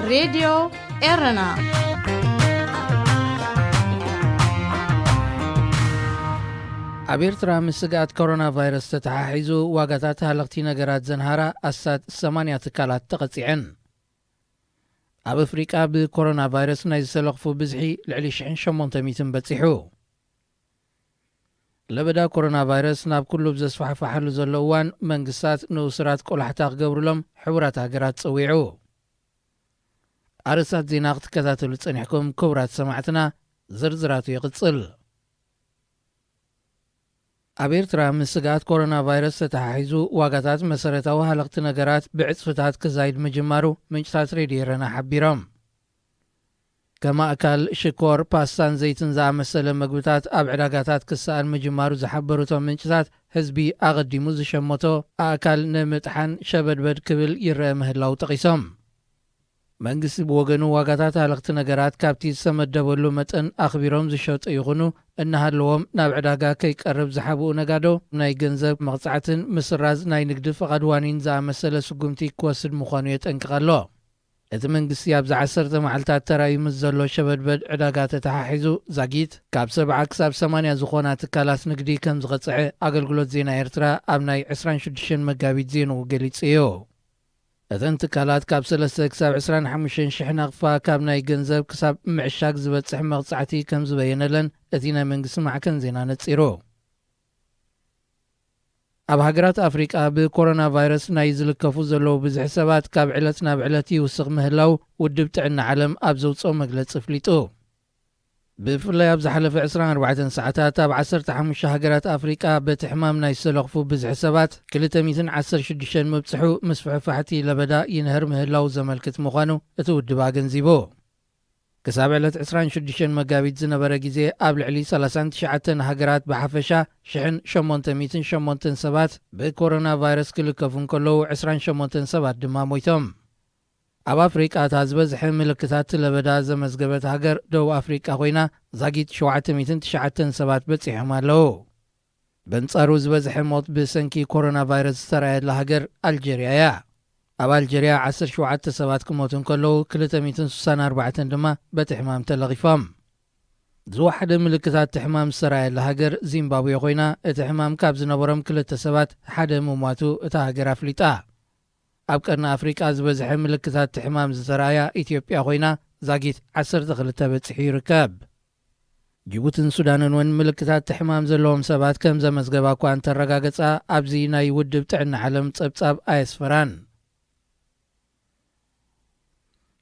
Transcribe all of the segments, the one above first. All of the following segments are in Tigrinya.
ሬድዮ ኤረና። ኣብ ኤርትራ ምስ ስግኣት ኮሮና ቫይረስ ተተሓሒዙ ዋጋታት ሃለኽቲ ነገራት ዘንሃራ ኣስታት ሰማንያ ትካላት ተቐጺዐን። ኣብ ኣፍሪቃ ብኮሮና ቫይረስ ናይ ዝተለኽፉ ብዝሒ ልዕሊ ሽሕን ሸሞንተ ሚእትን በጺሑ። ለበዳ ኮሮና ቫይረስ ናብ ኩሉ ብዘስፋሕፋሓሉ ዘሎ እዋን መንግስታት ንእሱራት ቆላሕታ ክገብሩሎም ሕቡራት ሃገራት ጸዊዑ። ኣርእስታት ዜና ክትከታተሉ ጸኒሕኩም ክቡራት ሰማዕትና፣ ዝርዝራቱ ይቕጽል። ኣብ ኤርትራ ምስ ስግኣት ኮሮና ቫይረስ ተተሓሒዙ ዋጋታት መሰረታዊ ሃለኽቲ ነገራት ብዕጽፍታት ክዛይድ ምጅማሩ ምንጭታት ሬድዮ ኤረና ሓቢሮም። ከም ኣእካል ሽኮር፣ ፓስታን ዘይትን ዝኣመሰለ መግብታት ኣብ ዕዳጋታት ክሰኣል ምጅማሩ ዝሓበሩ እቶም ምንጭታት፣ ህዝቢ ኣቐዲሙ ዝሸመቶ ኣእካል ንምጥሓን ሸበድበድ ክብል ይረአ ምህላው ጠቒሶም። መንግስቲ ብወገኑ ዋጋታት ሃለኽቲ ነገራት ካብቲ ዝተመደበሉ መጠን ኣኽቢሮም ዝሸጡ ይኹኑ እናሃለዎም ናብ ዕዳጋ ከይቀርብ ዝሓብኡ ነጋዶ ናይ ገንዘብ መቕጻዕትን ምስራዝ ናይ ንግዲ ፍቓድ ዋኒን ዝኣመሰለ ስጉምቲ ክወስድ ምዃኑ የጠንቅቕ ኣሎ። እቲ መንግስቲ ኣብዚ ዓሰርተ መዓልታት ተራእዩ ምስ ዘሎ ሸበድበድ ዕዳጋ ተተሓሒዙ ዛጊት ካብ ሰብዓ ክሳብ ሰማንያ ዝኾና ትካላት ንግዲ ከም ዝቐጽዐ ኣገልግሎት ዜና ኤርትራ ኣብ ናይ ዕስራን ሽዱሽተን መጋቢት ዜንኡ ገሊጹ እዩ። እተን ትካላት ካብ ሰለስተ ክሳብ ዕስራን ሓሙሽተን ሽሕ ናቕፋ ካብ ናይ ገንዘብ ክሳብ ምዕሻግ ዝበጽሕ መቕጻዕቲ ከም ዝበየነለን እቲ ናይ መንግስቲ ማዕከን ዜና ነጺሩ። ኣብ ሃገራት ኣፍሪቃ ብኮሮና ቫይረስ ናይ ዝልከፉ ዘለዉ ብዝሒ ሰባት ካብ ዕለት ናብ ዕለት ይውስኽ ምህላው ውድብ ጥዕና ዓለም ኣብ ዘውጽኦ መግለጺ ኣፍሊጡ። ብፍላይ ኣብ ዝሓለፈ ዕስራን ኣርባዕተን ሰዓታት ኣብ ዓሰርተ ሓሙሽተ ሃገራት ኣፍሪቃ በቲ ሕማም ናይ ዝተለኽፉ ብዝሒ ሰባት ክልተ ሚእትን ዓሰርተ ሽዱሽተን ምብጽሑ ምስፍሕፋሕቲ ለበዳ ይንህር ምህላው ዘመልክት ምዃኑ እቲ ውድብ ኣገንዚቡ። ክሳብ ዕለት ዕስራን ሽዱሽተን መጋቢት ዝነበረ ግዜ ኣብ ልዕሊ ሰላሳን ትሽዓተን ሃገራት ብሓፈሻ ሽሕን ሸሞንተ ሚእትን ሸሞንተን ሰባት ብኮሮና ቫይረስ ክልከፉ እንከለዉ ዕስራን ሸሞንተን ሰባት ድማ ሞይቶም። ኣብ ኣፍሪቃ እታ ዝበዝሐ ምልክታት ለበዳ ዘመዝገበት ሃገር ደቡብ ኣፍሪቃ ኮይና ዛጊት ሸውዓተ ሚእትን ትሽዓተን ሰባት በጺሖም ኣለዉ። በንጻሩ ዝበዝሐ ሞት ብሰንኪ ኮሮና ቫይረስ ዝተራእየላ ሃገር ኣልጀርያ እያ። ኣብ ኣልጀርያ ዓሰርተ ሸውዓተ ሰባት ክሞቱ እንከለዉ ክልተ ሚእትን ስሳን ኣርባዕተን ድማ በቲ ሕማም ተለኺፎም። ዝወሓደ ምልክታት እቲ ሕማም ዝተራእየላ ሃገር ዚምባብዌ ኮይና እቲ ሕማም ካብ ዝነበሮም ክልተ ሰባት ሓደ ምሟቱ እታ ሃገር ኣፍሊጣ። ኣብ ቀርኒ ኣፍሪቃ ዝበዝሐ ምልክታት እቲ ሕማም ዝተራእያ ኢትዮጵያ ኮይና ዛጊት ዓሰርተ ክልተ በጺሑ ይርከብ። ጅቡትን ሱዳንን እውን ምልክታት እቲ ሕማም ዘለዎም ሰባት ከም ዘመዝገባ እኳ እንተረጋገጻ ኣብዚ ናይ ውድብ ጥዕና ዓለም ጸብጻብ ኣየስፈራን።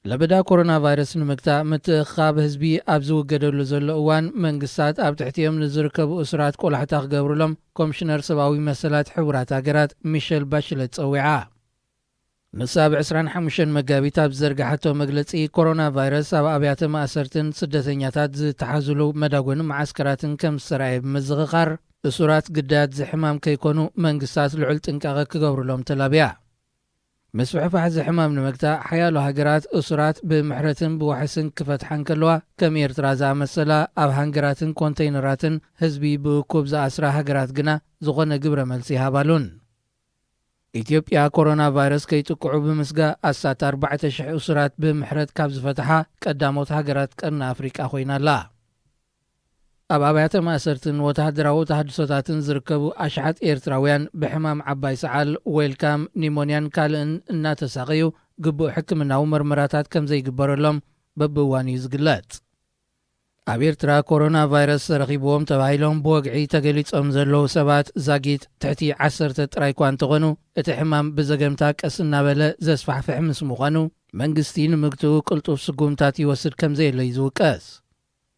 ለበዳ ኮሮና ቫይረስ ንምግታእ ምትእኽኻብ ህዝቢ ኣብ ዝውገደሉ ዘሎ እዋን መንግስታት ኣብ ትሕቲኦም ንዝርከቡ እሱራት ቆላሕታ ክገብሩሎም ኮሚሽነር ሰብኣዊ መሰላት ሕቡራት ሃገራት ሚሸል ባሽለት ጸዊዓ። ንሳ ኣብ ዕስራን ሓሙሽተን መጋቢት ኣብ ዝዘርግሓቶ መግለጺ ኮሮና ቫይረስ ኣብ ኣብያተ ማእሰርትን ስደተኛታት ዝተሓዙሉ መዳጎኒ መዓስከራትን ከም ዝተራእየ ብምዝኽኻር እሱራት ግዳያት ዝሕማም ከይኮኑ መንግስታት ልዑል ጥንቃቐ ክገብሩሎም ተላብያ። ምስፍሕፋሕ እዚ ሕማም ንምግታእ ሓያሎ ሃገራት እሱራት ብምሕረትን ብዋሕስን ክፈትሓ እንከለዋ ከም ኤርትራ ዝኣመሰላ ኣብ ሃንገራትን ኮንተይነራትን ህዝቢ ብእኩብ ዝኣስራ ሃገራት ግና ዝኾነ ግብረ መልሲ ይሃባሉን። ኢትዮጵያ ኮሮና ቫይረስ ከይጥቅዑ ብምስጋእ ኣስታት ኣርባዕተ ሽሕ እሱራት ብምሕረት ካብ ዝፈትሓ ቀዳሞት ሃገራት ቀርኒ ኣፍሪቃ ኮይና ኣላ። ኣብ ኣብያተ ማእሰርትን ወተሃደራዊ ተሃድሶታትን ዝርከቡ ኣሽሓት ኤርትራውያን ብሕማም ዓባይ ሰዓል፣ ዌልካም፣ ኒሞንያን ካልእን እናተሳቐዩ ግቡእ ሕክምናዊ መርመራታት ከም ዘይግበረሎም በብእዋኑ እዩ ዝግለጽ። ኣብ ኤርትራ ኮሮና ቫይረስ ተረኺብዎም ተባሂሎም ብወግዒ ተገሊጾም ዘለዉ ሰባት ዛጊት ትሕቲ ዓሰርተ ጥራይ እኳ እንተኾኑ፣ እቲ ሕማም ብዘገምታ ቀስ እናበለ ዘስፋሕፍሕ ምስ ምዃኑ መንግስቲ ንምግትኡ ቅልጡፍ ስጉምታት ይወስድ ከም ዘየለ እዩ ዝውቀስ።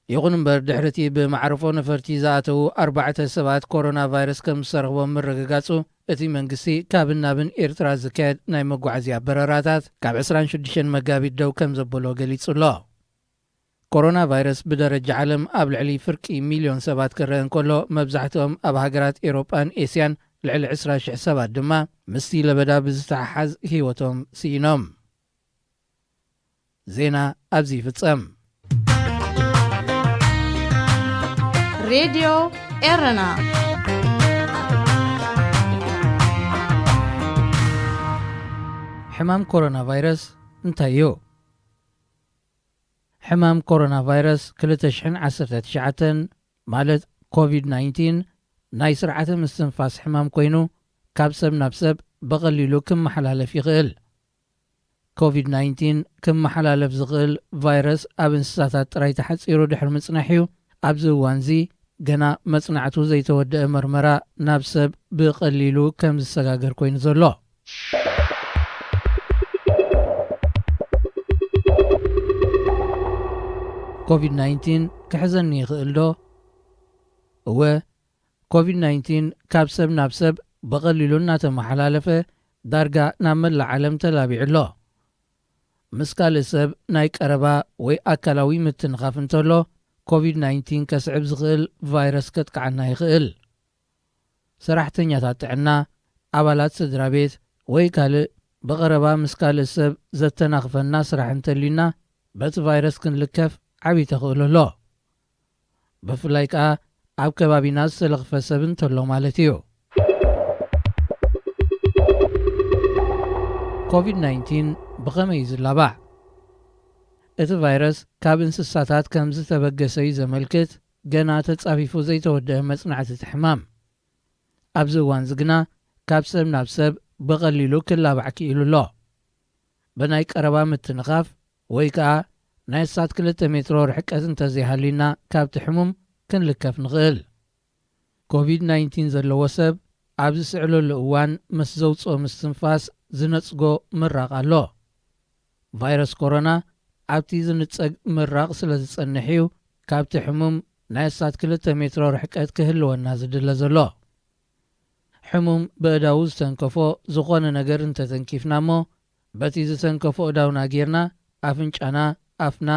ይኹን እምበር ድሕሪ እቲ ብማዕርፎ ነፈርቲ ዝኣተዉ ኣርባዕተ ሰባት ኮሮና ቫይረስ ከም ዝተረኽቦም ምርግጋጹ እቲ መንግስቲ ካብን ናብን ኤርትራ ዝካየድ ናይ መጓዓዝያ በረራታት ካብ ዕስራን ሽዱሽተን መጋቢት ደው ከም ዘበሎ ገሊጹ ኣሎ። ኮሮና ቫይረስ ብደረጃ ዓለም ኣብ ልዕሊ ፍርቂ ሚልዮን ሰባት ክረአ እንከሎ፣ መብዛሕትኦም ኣብ ሃገራት ኤውሮጳን ኤስያን፣ ልዕሊ ዕስራ ሽሕ ሰባት ድማ ምስቲ ለበዳ ብዝተሓሓዝ ህይወቶም ስኢኖም። ዜና ኣብዚ ይፍጸም። ሬድዮ ኤረና። ሕማም ኮሮና ቫይረስ እንታይ እዩ? ሕማም ኮሮና ቫይረስ ክልተ ሽሕን ዓሰርተ ትሽዓተን ማለት ኮቪድ ናይንቲን ናይ ስርዓተ ምስትንፋስ ሕማም ኮይኑ፣ ካብ ሰብ ናብ ሰብ ብቐሊሉ ክመሓላለፍ ይኽእል። ኮቪድ ናይንቲን ክመሓላለፍ ዝኽእል ቫይረስ ኣብ እንስሳታት ጥራይ ተሓጺሩ ድሕሪ ምጽናሕ እዩ። ኣብዚ እዋንዚ ገና መጽናዕቱ ዘይተወደአ መርመራ ናብ ሰብ ብቐሊሉ ከም ዝሰጋገር ኮይኑ ዘሎ። ኮቪድ ናይንቲን ክሕዘኒ ይኽእል ዶ? እወ፣ ኮቪድ ናይንቲን ካብ ሰብ ናብ ሰብ ብቐሊሉ እናተመሓላለፈ ዳርጋ ናብ መላእ ዓለም ተላቢዑ ኣሎ። ምስ ካልእ ሰብ ናይ ቀረባ ወይ ኣካላዊ ምትንኻፍ እንተሎ፣ ኮቪድ ናይንቲን ከስዕብ ዝኽእል ቫይረስ ከጥቅዓና ይኽእል። ሰራሕተኛታት ጥዕና፣ ኣባላት ስድራ ቤት ወይ ካልእ ብቐረባ ምስ ካልእ ሰብ ዘተናኽፈና ስራሕ እንተልዩና፣ በቲ ቫይረስ ክንልከፍ ዓብዪ ተኽእሎ ኣሎ። ብፍላይ ከኣ ኣብ ከባቢና ዝተለኽፈ ሰብ እንተሎ ማለት እዩ። ኮቪድ ናይንቲን ብኸመይ እዩ ዝላባዕ? እቲ ቫይረስ ካብ እንስሳታት ከም ዝተበገሰ እዩ ዘመልክት ገና ተጻፊፉ ዘይተወደአ መጽናዕቲ እቲ ሕማም። ኣብዚ እዋንዚ ግና ካብ ሰብ ናብ ሰብ ብቐሊሉ ክላባዕ ክኢሉ ኣሎ። ብናይ ቀረባ ምትንኻፍ ወይ ከኣ ናይ ኣስታት ክልተ ሜትሮ ርሕቀት እንተዘይሃልዩና ካብቲ ሕሙም ክንልከፍ ንኽእል። ኮቪድ ናይንቲን ዘለዎ ሰብ ኣብ ዝስዕለሉ እዋን ምስ ዘውጽኦ ምስትንፋስ ዝነጽጎ ምራቕ ኣሎ። ቫይረስ ኮሮና ኣብቲ ዝንጸግ ምራቕ ስለ ዝጸንሕ እዩ ካብቲ ሕሙም ናይ ኣስታት ክልተ ሜትሮ ርሕቀት ክህልወና ዝድለ ዘሎ። ሕሙም በእዳዉ ዝተንከፎ ዝኾነ ነገር እንተተንኪፍና እሞ፣ በቲ ዝተንከፎ እዳውና ጌርና ኣፍንጫና፣ ኣፍና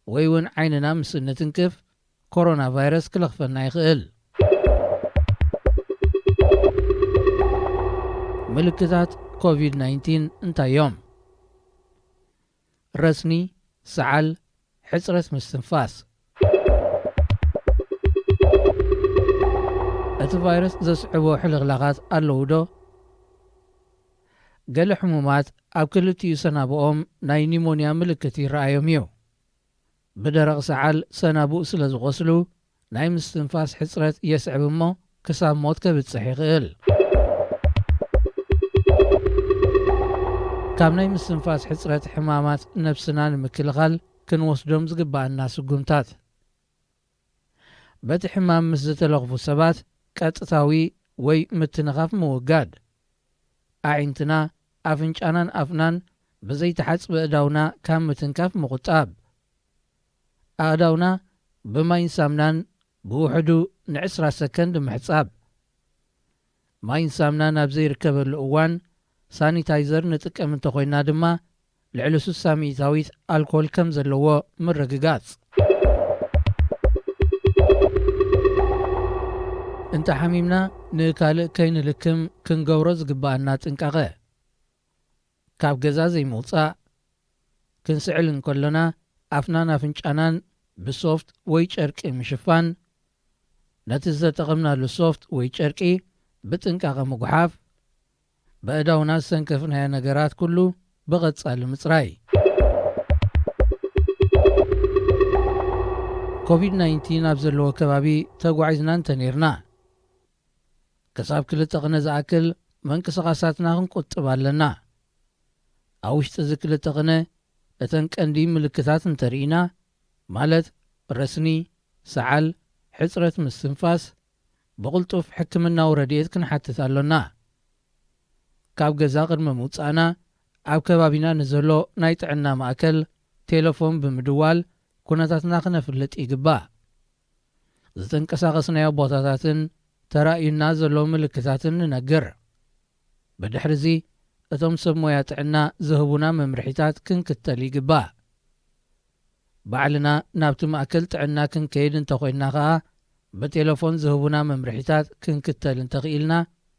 ወይ እውን ዓይንና ምስ እንትንክፍ፣ ኮሮና ቫይረስ ክለኽፈና ይኽእል። ምልክታት ኮቪድ ናይንቲን እንታይ እዮም? ረስኒ፣ ሰዓል፣ ሕጽረት ምስትንፋስ። እቲ ቫይረስ ዘስዕቦ ሕልኽላኻት ኣለዉ ዶ? ገለ ሕሙማት ኣብ ክልቲኡ ሰናብኦም ናይ ኒሞንያ ምልክት ይረኣዮም እዩ። ብደረቕ ሰዓል ሰናብኡ ስለ ዝቖስሉ፣ ናይ ምስትንፋስ ሕጽረት የስዕብ እሞ፣ ክሳብ ሞት ከብጽሕ ይኽእል። ካብ ናይ ምስትንፋስ ሕጽረት ሕማማት ነብስና ንምክልኻል ክንወስዶም ዝግብኣና ስጉምታት። በቲ ሕማም ምስ ዝተለኽፉ ሰባት ቀጥታዊ ወይ ምትንኻፍ ምውጋድ። ኣዒንትና፣ ኣፍንጫናን ኣፍናን ብዘይተሓጽበ እዳውና ካብ ምትንካፍ ምቑጣብ። ኣእዳውና ብማይን ሳምናን ብውሕዱ ንዕስራ ሰከንድ ምሕጻብ። ማይን ሳምናን ኣብ ዘይርከበሉ እዋን፣ ሳኒታይዘር ንጥቀም እንተኾይና ድማ፣ ልዕሊ ስሳ ሚእታዊት ኣልኮል ከም ዘለዎ ምርግጋጽ። እንተ ሓሚምና፣ ንካልእ ከይንልክም ክንገብሮ ዝግብኣና ጥንቃቐ። ካብ ገዛ ዘይምውጻእ። ክንስዕል እንከሎና፣ ኣፍናን ኣፍንጫናን ብሶፍት ወይ ጨርቂ ምሽፋን። ነቲ ዝተጠቐምናሉ ሶፍት ወይ ጨርቂ ብጥንቃቐ ምጉሓፍ። በእዳውና ዝሰንከፍናዮ ነገራት ኩሉ ብቐጻሊ ምጽራይ። ኮቪድ ናይንቲን ኣብ ዘለዎ ከባቢ ተጓዒዝና እንተ ኔርና፣ ክሳብ ክልተ ቅነ ዝኣክል ምንቅስቓሳትና ክንቁጥብ ኣለና። ኣብ ውሽጢ እዚ ክልተ ቅነ እተን ቀንዲ ምልክታት እንተርኢና፣ ማለት ረስኒ፣ ሰዓል፣ ሕጽረት ምስትንፋስ፣ ብቕልጡፍ ሕክምናዊ ረድኤት ክንሓትት ኣሎና። ካብ ገዛ ቅድሚ ምውጻእና፣ ኣብ ከባቢና ንዘሎ ናይ ጥዕና ማእከል ቴሌፎን ብምድዋል ኩነታትና ክነፍልጥ ይግባእ። ዝተንቀሳቐስናዮ ቦታታትን ተራእዩና ዘሎ ምልክታትን ንነግር። ብድሕርዚ እቶም ሰብ ሞያ ጥዕና ዝህቡና መምርሒታት ክንክተል ይግባእ። ባዕልና ናብቲ ማእከል ጥዕና ክንከይድ እንተኾይንና ኸኣ፣ ብቴሌፎን ዝህቡና መምርሒታት ክንክተል እንተኽኢልና፣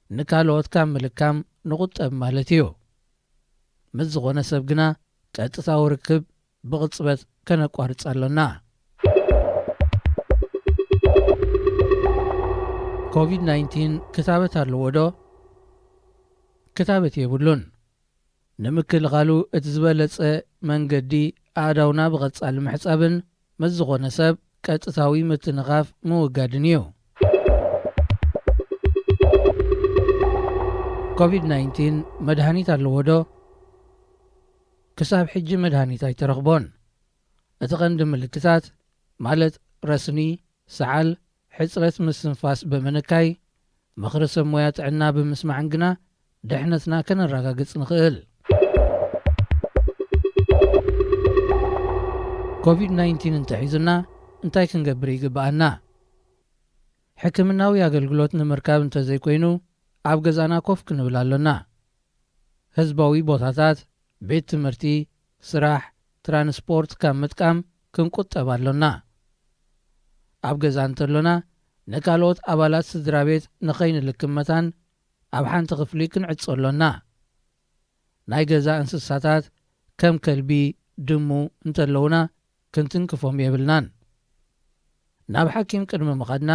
ንካልኦት ካብ ምልካም ንቑጠብ ማለት እዩ። ምስ ዝኾነ ሰብ ግና ቀጥታዊ ርክብ ብቕጽበት ከነቋርጽ ኣሎና። ኮቪድ ናይንቲን ክታበት ኣለዎ ዶ? ክታበት የብሉን። ንምክልኻሉ እቲ ዝበለጸ መንገዲ ኣእዳውና ብቐጻሊ ምሕጻብን ምስ ዝኾነ ሰብ ቀጥታዊ ምትንኻፍ ምውጋድን እዩ። ኮቪድ ናይንቲን መድሃኒት ኣለዎ ዶ? ክሳብ ሕጂ መድሃኒት ኣይተረኽቦን። እቲ ቀንዲ ምልክታት ማለት ረስኒ፣ ሰዓል፣ ሕጽረት ምስትንፋስ ብምንካይ፣ ምኽሪ ሰብ ሞያ ጥዕና ብምስማዕን ግና ድሕነትና ከነረጋግጽ ንኽእል። ኮቪድ ናይንቲን እንተሒዙና እንታይ ክንገብር ይግብኣና? ሕክምናዊ ኣገልግሎት ንምርካብ እንተዘይኮይኑ ኣብ ገዛና ኮፍ ክንብል ኣሎና። ህዝባዊ ቦታታት፣ ቤት ትምህርቲ፣ ስራሕ፣ ትራንስፖርት ካብ ምጥቃም ክንቁጠብ ኣሎና። ኣብ ገዛ እንተሎና ንካልኦት ኣባላት ስድራ ቤት ንኸይንልክም መታን ኣብ ሓንቲ ክፍሊ ክንዕጾ ኣሎና። ናይ ገዛ እንስሳታት ከም ከልቢ፣ ድሙ እንተለዉና ክንትንክፎም የብልናን። ናብ ሓኪም ቅድሚ ምኻድና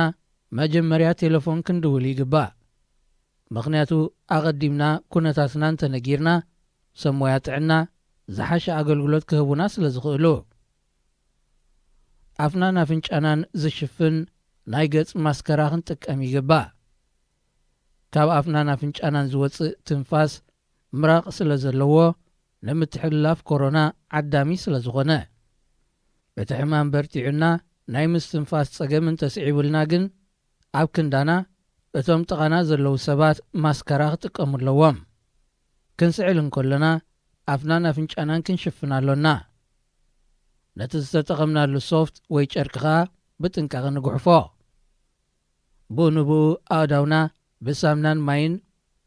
መጀመርያ ቴሌፎን ክንድውል ይግባእ። ምኽንያቱ ኣቐዲምና ኩነታትና እንተነጊርና ሰብ ሞያ ጥዕና ዝሓሸ ኣገልግሎት ክህቡና ስለ ዝኽእሉ። ኣፍናን ኣፍንጫናን ዝሽፍን ናይ ገጽ ማስከራ ክንጥቀም ይግባእ። ካብ ኣፍናን ኣፍንጫናን ዝወጽእ ትንፋስ ምራቕ ስለ ዘለዎ ንምትሕልላፍ ኮሮና ዓዳሚ ስለ ዝኾነ። እቲ ሕማም በርቲዑና ናይ ምስትንፋስ ጸገም እንተስዒቡልና ግን ኣብ ክንዳና እቶም ጥቓና ዘለዉ ሰባት ማስከራ ክጥቀሙ ኣለዎም። ክንስዕል እንከሎና ኣፍናን ኣፍንጫናን ክንሽፍን ኣሎና። ነቲ ዝተጠቐምናሉ ሶፍት ወይ ጨርቂ ኸኣ ብጥንቃቐ ንጉሕፎ። ብኡ ንብኡ ኣእዳውና ብሳምናን ማይን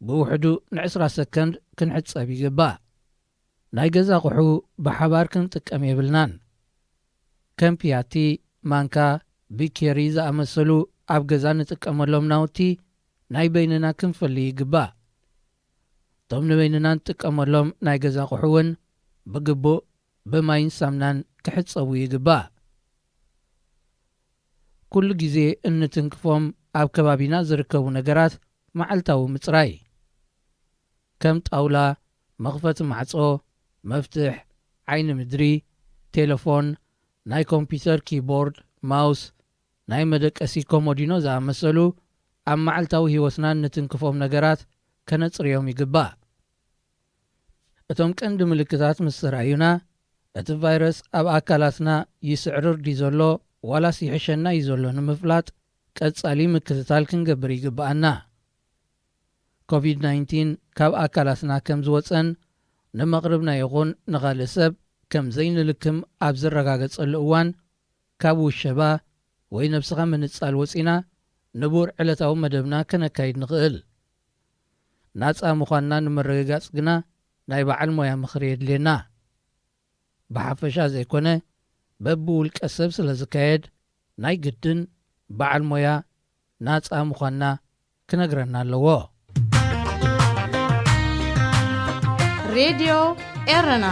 ብውሕዱ ንዕስራ ሰከንድ ክንሕጸብ ይግባእ። ናይ ገዛ ኣቑሑ ብሓባር ክንጥቀም የብልናን። ከም ፒያቲ፣ ማንካ፣ ቢኬሪ ዝኣመሰሉ ኣብ ገዛ ንጥቀመሎም ናውቲ ናይ በይንና ክንፈሊ ይግባእ። እቶም ንበይንና ንጥቀመሎም ናይ ገዛ ኣቑሑ እውን ብግቡእ ብማይን ሳምናን ክሕጸቡ ይግባእ። ኩሉ ግዜ እንትንክፎም ኣብ ከባቢና ዝርከቡ ነገራት መዓልታዊ ምጽራይ፣ ከም ጣውላ፣ መኽፈቲ ማዕጾ፣ መፍትሕ፣ ዓይኒ ምድሪ፣ ቴለፎን፣ ናይ ኮምፒተር ኪቦርድ፣ ማውስ፣ ናይ መደቀሲ ኮሞዲኖ ዝኣመሰሉ ኣብ መዓልታዊ ህይወትና እንትንክፎም ነገራት ከነጽርዮም ይግባእ። እቶም ቀንዲ ምልክታት ምስ ተራእዩና፣ እቲ ቫይረስ ኣብ ኣካላትና ይስዕርር ድዩ ዘሎ ዋላስ ይሕሸና እዩ ዘሎ ንምፍላጥ ቀጻሊ ምክትታል ክንገብር ይግብኣና። ኮቪድ ናይንቲን ካብ ኣካላትና ከም ዝወጸን ንመቕርብና ይኹን ንኻልእ ሰብ ከም ዘይንልክም ኣብ ዝረጋገጸሉ እዋን፣ ካብ ውሸባ ወይ ነብስኻ ምንጻል ወጺና ንቡር ዕለታዊ መደብና ከነካይድ ንኽእል። ናጻ ምዃንና ንምርግጋጽ ግና ናይ በዓል ሞያ ምኽሪ የድልየና። ብሓፈሻ ዘይኮነ፣ በብውልቀ ሰብ ስለ ዝካየድ፣ ናይ ግድን በዓል ሞያ ናጻ ምዃንና ክነግረና ኣለዎ። ሬድዮ ኤረና።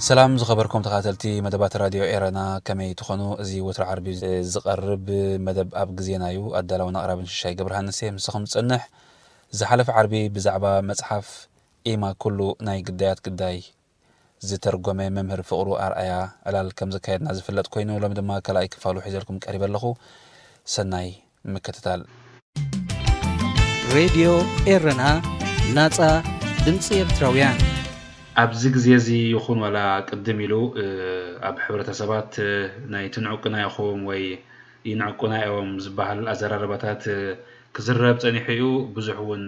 ሰላም ዝኸበርኩም ተኸታተልቲ መደባት ራድዮ ኤረና፣ ከመይ ትኾኑ? እዚ ወትሪ ዓርቢ ዝቐርብ መደብ ኣብ ግዜና እዩ። ኣዳላውን ኣቕራብን ሽሻይ ገብረሃንስ እየ። ምሳኹም ዝጸንሕ። ዝሓለፈ ዓርቢ ብዛዕባ መጽሓፍ ኤማ ኩሉ ናይ ግዳያት ግዳይ ዝተርጎመ መምህር ፍቕሩ ኣርኣያ ዕላል ከም ዘካየድና ዝፍለጥ ኮይኑ፣ ሎሚ ድማ ካልኣይ ክፋሉ ሒዘልኩም ቀሪበ ኣለኹ። ሰናይ ምክትታል። ሬድዮ ኤረና፣ ናጻ ድምጺ ኤርትራውያን። ኣብዚ ግዜ እዚ ይኹን ዋላ ቅድም ኢሉ ኣብ ሕብረተሰባት ናይ ትንዕቁና ኢኹም ወይ ይንዕቁና እዮም ዝበሃል ኣዘራርባታት ክዝረብ ጸኒሑ እዩ። ብዙሕ እውን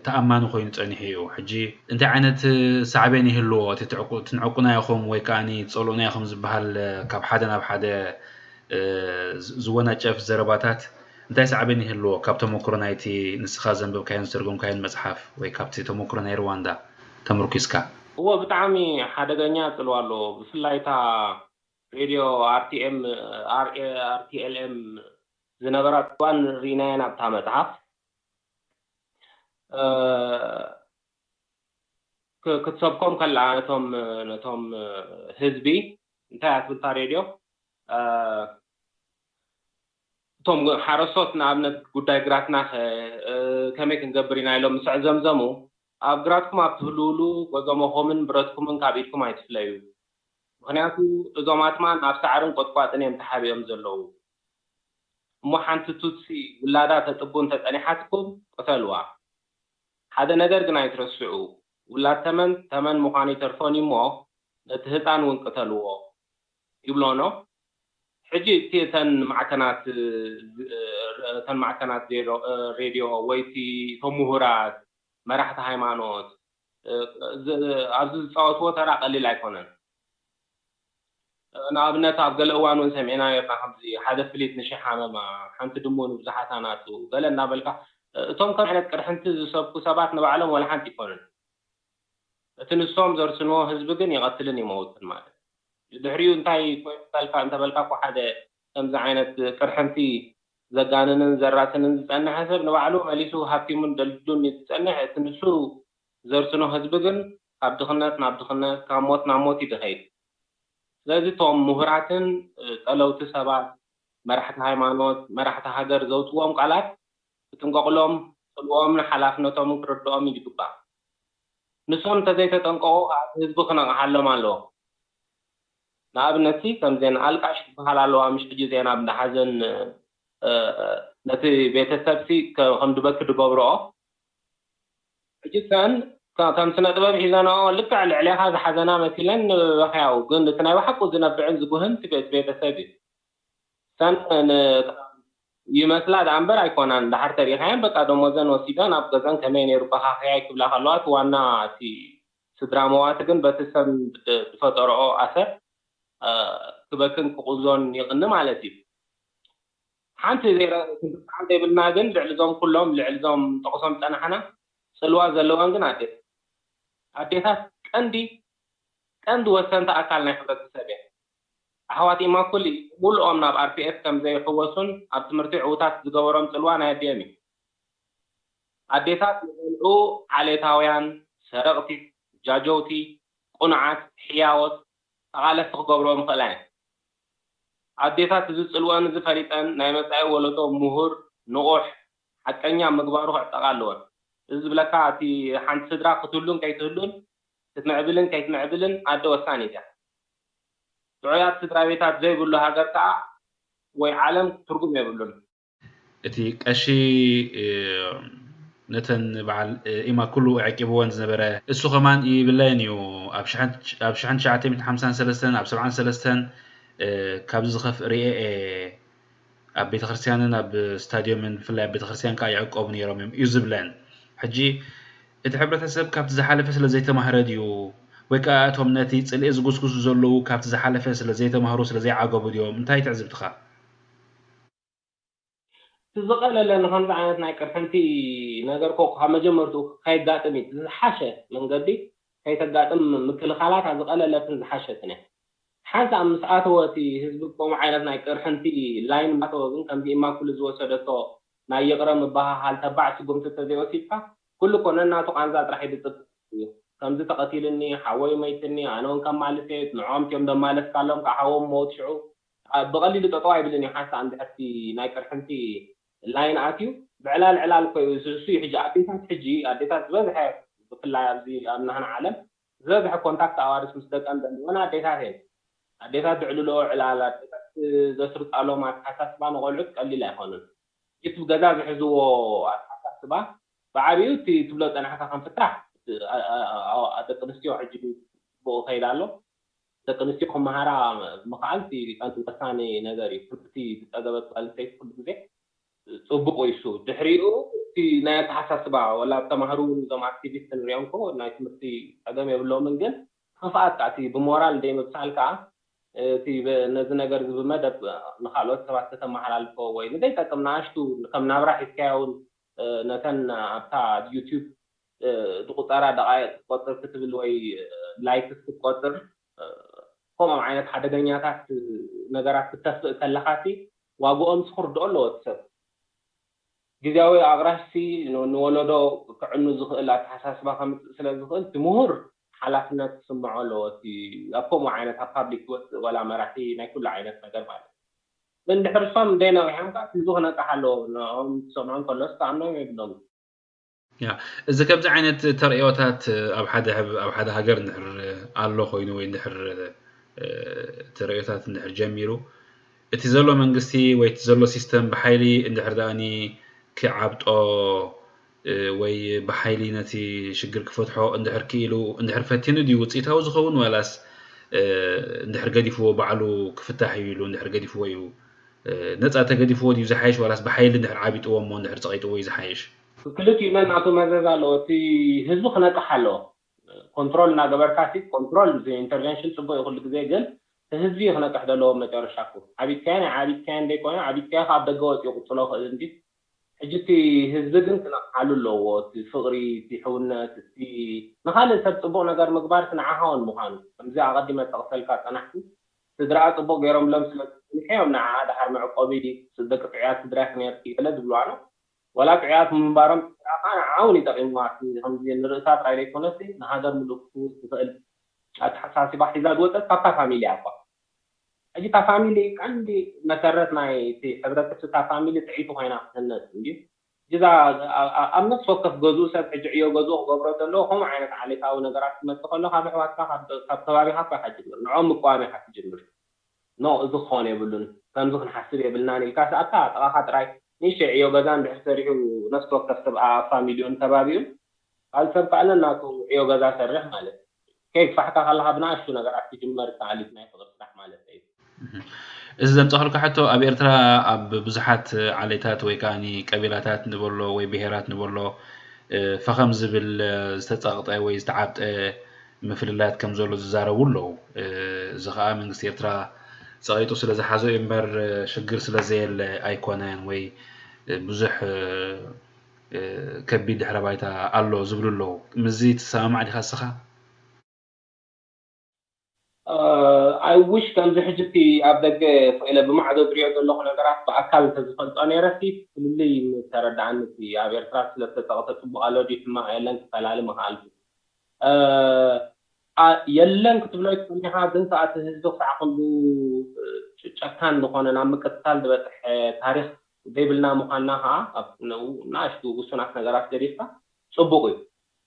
ተኣማኒ ኮይኑ ጸኒሑ እዩ። ሕጂ እንታይ ዓይነት ሳዕቤን ይህልዎ እቲ ትንዕቁና ኢኹም ወይ ከዓ ትጸልኡና ኢኹም ዝበሃል ካብ ሓደ ናብ ሓደ ዝወናጨፍ ዘረባታት እንታይ ሳዕቤን ይህልዎ? ካብ ተመክሮ ናይቲ ንስኻ ዘንበብካዮን ዝተርጎምካዮን መጽሓፍ ወይ ካብቲ ተመክሮ ናይ ሩዋንዳ ተመርኲስካ? እወ፣ ብጣዕሚ ሓደገኛ ጽልዋ ኣለዎ። ብፍላይ እታ ሬድዮ ኣርቲኤም ኣርቲኤልኤም ዝነበራ እዋን ርኢናየን ኣብታ መጽሓፍ። ክትሰብኮም ከላ ነቶም ነቶም ህዝቢ እንታይ ኣትብልታ ሬድዮ እቶም ሓረስቶት ንኣብነት ጉዳይ ግራትና ከ ከመይ ክንገብር ኢና ኢሎም ምስ ኣዕዘምዘሙ፣ ኣብ ግራትኩም ኣብ ትህልውሉ ጎዘመኹምን ብረትኩምን ካብ ኢድኩም ኣይትፍለዩ። ምኽንያቱ እዞም ኣትማን ኣብ ሳዕርን ቆጥቋጥን እዮም ተሓቢኦም ዘለዉ። እሞ ሓንቲ ቱትሲ ውላዳ ተጥቡ እንተጸኒሓትኩም ቅተልዋ። ሓደ ነገር ግን ኣይትረስዑ፣ ውላድ ተመን ተመን ምዃኑ ይተርፎን እዩ እሞ ነቲ ህጻን እውን ቅተልዎ ይብሎኖ። ሕጂ እቲ እተን ማዕከናት እተን ማዕከናት ሬድዮ ወይ እቲ እቶም ምሁራት መራሕቲ ሃይማኖት ኣብዚ ዝፃወትዎ ተራ ቀሊል ኣይኮነን። ንኣብነት ኣብ ገለ እዋን እውን ሰሚዕና ነርና ከምዚ ሓደ ፍሊት ንሽሕ ሃመማ ሓንቲ ድሙ ንብዙሓት ኣናጹ ገለ እናበልካ እቶም ከም ዓይነት ቅርሕንቲ ዝሰብኩ ሰባት ንባዕሎም ወላ ሓንቲ ይኮኑን። እቲ ንሶም ዘርስንዎ ህዝቢ ግን ይቐትልን ይመውትን ማለት እዩ። ድሕሪኡ እንታይ ኮይኑ ተልካ እንተበልካ እኮ ሓደ ከምዚ ዓይነት ቅርሕንቲ ዘጋንንን ዘራስንን ዝጸንሐ ሰብ ንባዕሉ መሊሱ ሃብቲሙን ደልዱን እዩ ዝጸንሕ። እቲ ንሱ ዘርስኖ ህዝቢ ግን ካብ ድኽነት ናብ ድኽነት ካብ ሞት ናብ ሞት እዩ ዝኸይድ። ስለዚ እቶም ምሁራትን ጠለውቲ ሰባት መራሕቲ ሃይማኖት መራሕቲ ሃገር ዘውፅዎም ቃላት ክጥንቀቕሎም ክፅልዎምን ሓላፍነቶምን ክርድኦም ይግባእ። ንሶም እንተዘይተጠንቀቑ ከዓ እቲ ህዝቢ ክነቕሓሎም ኣለዎ። ንኣብነት ከምዘን ኣልቃሽ ዝበሃል ኣለዋ ምሽ ሕጂ ዜና ብሓዘን ነቲ ቤተሰብሲ ከም ድበኪ ድገብርኦ ሕጂ ሰን ከም ስነ ጥበብ ሒዘንኦ ልክዕ ልዕሌኻ ዝሓዘና መሲለን ንበኽያው ግን እቲ ናይ ብሓቁ ዝነብዕን ዝጉህን እቲ ቤተሰብ እዩ። ሰን ይመስላ ደኣ እምበር ኣይኮናን። ደሓር ተሪኻየን በቃ ደሞዘን ወሲደን ኣብ ገዘን ከመይ ነይሩ በኻኽያይ ክብላ ከለዋ እቲ ዋና እቲ ስድራ መዋቲ ግን በቲ ሰን ዝፈጠረኦ ኣሰር ክበክን ክቁዞን ይቕኒ ማለት እዩ። ሓንቲ ዘይብልና ግን ልዕሊ ዞም ኩሎም ልዕሊ ዞም ጠቕሶም ጸናሕና ጽልዋ ዘለወን ግን ኣዴታት ኣዴታት ቀንዲ ቀንዲ ወሰንቲ ኣካል ናይ ሕብረተሰብ እየን። ኣሕዋት ኢማኩሊ ሙሉኦም ናብ ኣርፒኤፍ ከም ዘይሕወሱን ኣብ ትምህርቲ ዕዉታት ዝገበሮም ጽልዋ ናይ ኣዲኦም እዩ። ኣዴታት ንቆልዑ ዓሌታውያን፣ ሰረቕቲ፣ ጃጀውቲ፣ ቁኑዓት፣ ሕያዎት፣ ተቓለስቲ ክገብርኦም ይኽእላ እየን። ኣዴታት እዚ ጽልወን እዚ ፈሊጠን ናይ መጻኢ ወለዶ ምሁር፣ ንቑሕ፣ ሓቀኛ ምግባሩ ክዕጠቓ ኣለወን። እዚ ዝብለካ እቲ ሓንቲ ስድራ ክትህሉን ከይትህሉን ክትምዕብልን ከይትምዕብልን ኣደ ወሳኒት እያ። ጥዑያት ስድራ ቤታት ዘይብሉ ሃገር ከኣ ወይ ዓለም ትርጉም የብሉን። እቲ ቀሺ ነተን በዓል ኢማ ኩሉ ኣዕቂብወን ዝነበረ እሱ ከማን ይብለየን እዩ። ኣብ ሽሕን ትሽዓተ ሚእትን ሓምሳን ሰለስተን ኣብ ሰብዓን ሰለስተን ካብዚ ዝኸፍእ ርእየ እየ። ኣብ ቤተክርስትያንን ኣብ ስታድዮምን ብፍላይ ኣብ ቤተክርስትያን ከዓ ይዕቀቡ ነይሮም እዮም እዩ ዝብለን። ሕጂ እቲ ሕብረተሰብ ካብቲ ዝሓለፈ ስለ ዘይተማህረ ድዩ ወይ ከዓ እቶም ነቲ ፅልኢ ዝጉስጉሱ ዘለዉ ካብቲ ዝሓለፈ ስለ ዘይተማህሩ ስለ ዘይዓገቡ ድዮም? እንታይ ትዕዝብትኻ? እቲ ዝቐለለ ንኸምዚ ዓይነት ናይ ቅርሕንቲ ነገር ኮ ካብ መጀመርትኡ ከይጋጥም እዩ ዝሓሸ መንገዲ ከይተጋጥም ምክልኻላታ ዝቐለለትን ዝሓሸትን እያ። ሓንሳእ ምስ ኣተወ እቲ ህዝቢ ከምኡ ዓይነት ናይ ቅርሕንቲ ላይን እናተወ ግን ከምዚ ኢማኩሉ ዝወሰደቶ ናይ ይቕረ ምበሃሃል ተባዕ ስጉምቲ ተዘይወሲድካ ኩሉ እኮ ነናቱ ቃንዛ ጥራሕ እዩ ዝጥብ እዩ። ከምዚ ተቐቲልኒ፣ ሓወይ መይትኒ፣ ኣነ እውን ከማልስ እየ፣ ንዕኦም እዮም ዘማለስካሎም ከዓ ሓዎም መውት ሽዑ ብቐሊሉ ጠጠው ኣይብልን እዩ ሓንሳእ እንድሕር እቲ ናይ ቅርሕንቲ ላይን ኣትዩ ብዕላል ዕላል እኮ እዩ እሱ እዩ ሕጂ ኣዴታት ሕጂ ኣዴታት ዝበዝሐ ብፍላይ ኣብዚ ኣብ ናህና ዓለም ዝበዝሐ ኮንታክት ኣዋርስ ምስ ደቀን ዘለወን ኣዴታት እየን። ኣዴታት ዝዕልልኦ ዕላል ኣዴታት ዘስርጻሎም ኣተሓሳስባ ንቆልዑት ቀሊል ኣይኮኑን። እቲ ብገዛ ዝሕዝዎ ኣተሓሳስባ ብዓብዩ እቲ ትብሎ ጸናሕካ ከም ፍታሕ ደቂ ኣንስትዮ ሕጂ ብኡ ከይድ ኣሎ። ደቂ ኣንስትዮ ክመሃራ ምኽኣል እቲ ቀንዲ ወሳኒ ነገር እዩ። ትምህርቲ ዝጸገበት ጓል ኣንስተይቲ ኩሉ ግዜ ጽቡቕ እዩ እሱ። ድሕሪኡ እቲ ናይ ኣተሓሳስባ ወላ ተማሃሩ እዞም ኣክቲቪስት ንሪኦም እኮ ናይ ትምህርቲ ጸገም የብሎምን፣ ግን ክፍኣት ከዓ እቲ ብሞራል ደይ ምብሳል ከዓ እቲ ነዚ ነገር እዚ ብመደብ ንካልኦት ሰባት ከተመሓላልፎ ወይ ንዘይጠቅም ንኣሽቱ ከም ናብራ ሒዝካዮ እውን ነተን ኣብታ ዩቲዩብ ዝቁፀራ ደቃይቅ ክትቆፅር ክትብል ወይ ላይክስ ክትቆፅር ከምኦም ዓይነት ሓደገኛታት ነገራት ክተፍእ ከለካ ሲ ዋግኦም ሲ ክርድኦ ኣለዎ እቲ ሰብ። ግዝያዊ ኣቕራሽሲ ንወለዶ ክዕኑ ዝኽእል ኣተሓሳስባ ከምፅእ ስለ ዝኽእል እቲ ምሁር ሓላፍነት ክስምዖ ኣለዎ። እቲ ኣብ ከምኡ ዓይነት ኣብ ፓብሊክ ክወፅእ ወላ መራሒ ናይ ኩሉ ዓይነት ነገር ማለት እዩ። እንድሕር እሶም ዘይነቂሖም ከዓ ህዝቢ ክነቅሕ ኣለዎ። ንዕኦም ትሰምዖም ከሎስ ክኣምኖም የብሎም። ያ እዚ ከምዚ ዓይነት ተርእዮታት ኣብ ሓደ ኣብ ሓደ ሃገር እንድሕር ኣሎ ኮይኑ ወይ እንድሕር ተርእዮታት እንድሕር ጀሚሩ እቲ ዘሎ መንግስቲ ወይ እቲ ዘሎ ሲስተም ብሓይሊ እንድሕር ደኣኒ ክዓብጦ ወይ ብሓይሊ ነቲ ሽግር ክፈትሖ እንድሕር ክኢሉ እንድሕር ፈቲኑ ድዩ ውፅኢታዊ ዝኸውን ዋላስ እንድሕር ገዲፍዎ ባዕሉ ክፍታሕ እዩ ኢሉ እንድሕር ገዲፍዎ እዩ ነፃ ተገዲፍዎ ድዩ ዝሓይሽ ዋላስ ብሓይሊ እንድሕር ዓቢጥዎ እሞ እንድሕር ፀቒጥዎ እዩ ዝሓይሽ? ክልቲኡ ነናቱ መዘዝ ኣለዎ። እቲ ህዝቢ ክነቅሕ ኣለዎ። ኮንትሮል እናገበርካ ሲ ኮንትሮል ኢንተርቨንሽን ፅቡቅ እዩ ኩሉ ግዜ፣ ግን ህዝቢ እዩ ክነቅሕ ዘለዎ መጨረሻ እኮ። ዓቢጥካዮ ናይ ዓቢጥካዮ እንደይኮነ ዓቢጥካዮ ካብ ደገ ወፂኡ ቅፅሎ ክእል እንዲ ሕጂ እቲ ህዝቢ ግን ክነቕሓሉ ኣለዎ። እቲ ፍቕሪ፣ እቲ ሕውነት፣ እቲ ንኻልእ ሰብ ፅቡቕ ነገር ምግባር እቲ ንዓኻ እውን ምዃኑ ከምዚ ኣቐዲመ ጠቕሰልካ ፀናሕቲ ስድራኣ ፅቡቕ ገይሮምሎም ስለ ዝፀንሐ እዮም ንዓኣ ደሓር መዕቆቢ ደቂ ጥዑያት ስድራ ኢኺ ነርኪ ገለ ዝብልዋ ነው። ወላ ጥዑያት ምንባሮም ስድራኻ ንዓኣ እውን ይጠቒምዋ። እቲ ከምዚ ንርእሳ ጥራይ ዘይኮነሲ ንሃገር ምሉእ ክትህውስ ትኽእል ኣተሓሳስባ ሒዛ ዝወፀት ካብታ ፋሚሊ እያ እኳ። ሕጂ እታ ፋሚሊ ቀንዲ መሰረት ናይ እቲ ሕብረተሰብ እታ ፋሚሊ ጥዕይቲ ኮይና ክትህነፅ እንድዩ። እዛ ኣብ ነፍሲ ወከፍ ገዝኡ ሰብ ሕጂ ዕዮ ገዝኡ ክገብሮ ዘለዎ ከምኡ ዓይነት ዓሌታዊ ነገራት ክመፅእ ከሎ ካብ ኣሕዋትካ ካብ ከባቢኻ እኳ ኢኻ ትጅምር፣ ንዕኦም ምቅዋም ኢኻ ትጅምር። ኖ እዚ ክኾን የብሉን፣ ከምዚ ክንሓስብ የብልናን ኢልካ ሰኣታ ጥቓኻ ጥራይ ንእሽተይ ዕዮ ገዛ እንድሕር ሰሪሑ ነፍሲ ወከፍ ሰብ ኣብ ፋሚሊኡን ከባቢኡን ካልእ ሰብ ከኣ ነናቱ ዕዮ ገዛ ሰርሕ ማለት እዩ። ከይግፋሕካ ከለኻ ብንኣሽቱ ነገራት ክጅመር ይከኣል እዩ ናይ ፍቕሪ ስራሕ ማለት እዩ። እዚ ዘምፀኽልካ ሕቶ ኣብ ኤርትራ ኣብ ብዙሓት ዓሌታት ወይ ከዓ ቀቢላታት ንበሎ ወይ ብሄራት ንበሎ ፈኸም ዝብል ዝተፀቕጠ ወይ ዝተዓብጠ ምፍልላያት ከም ዘሎ ዝዛረቡ ኣለዉ። እዚ ከዓ መንግስቲ ኤርትራ ፀቒጡ ስለ ዝሓዞ እዩ እምበር ሽግር ስለ ዘየለ ኣይኮነን ወይ ብዙሕ ከቢድ ድሕረ ባይታ ኣሎ ዝብሉ ኣለዉ። ምስዚ ትሰማማዕ ዲኻ እስኻ? I wish ከምዚ ሕጂ እቲ ኣብ ደገ ስቕ ኢለ ብማዕዶ ዝሪኦ ዘለኹ ነገራት ብኣካል እንተዝፈልጦ ነይረ ሲ ፍልልይ ምተረድኣኒ። እቲ ኣብ ኤርትራ ስለዝተፀቕጠ ፅቡቕ ኣሎ ድዩ ሕማቕ የለን ክፈላሊ ምኽኣልኩ። የለን ክትብሎ ይትኽእል ኢኻ፣ ግን ከኣ እቲ ህዝቢ ክሳዕ ክንዱ ጨካን ዝኾነ ናብ ምቅትታል ዝበፅሐ ታሪኽ ዘይብልና ምዃንና ከኣ ኣብ ንኣሽቱ ውሱናት ነገራት ገዲፍካ ፅቡቕ እዩ።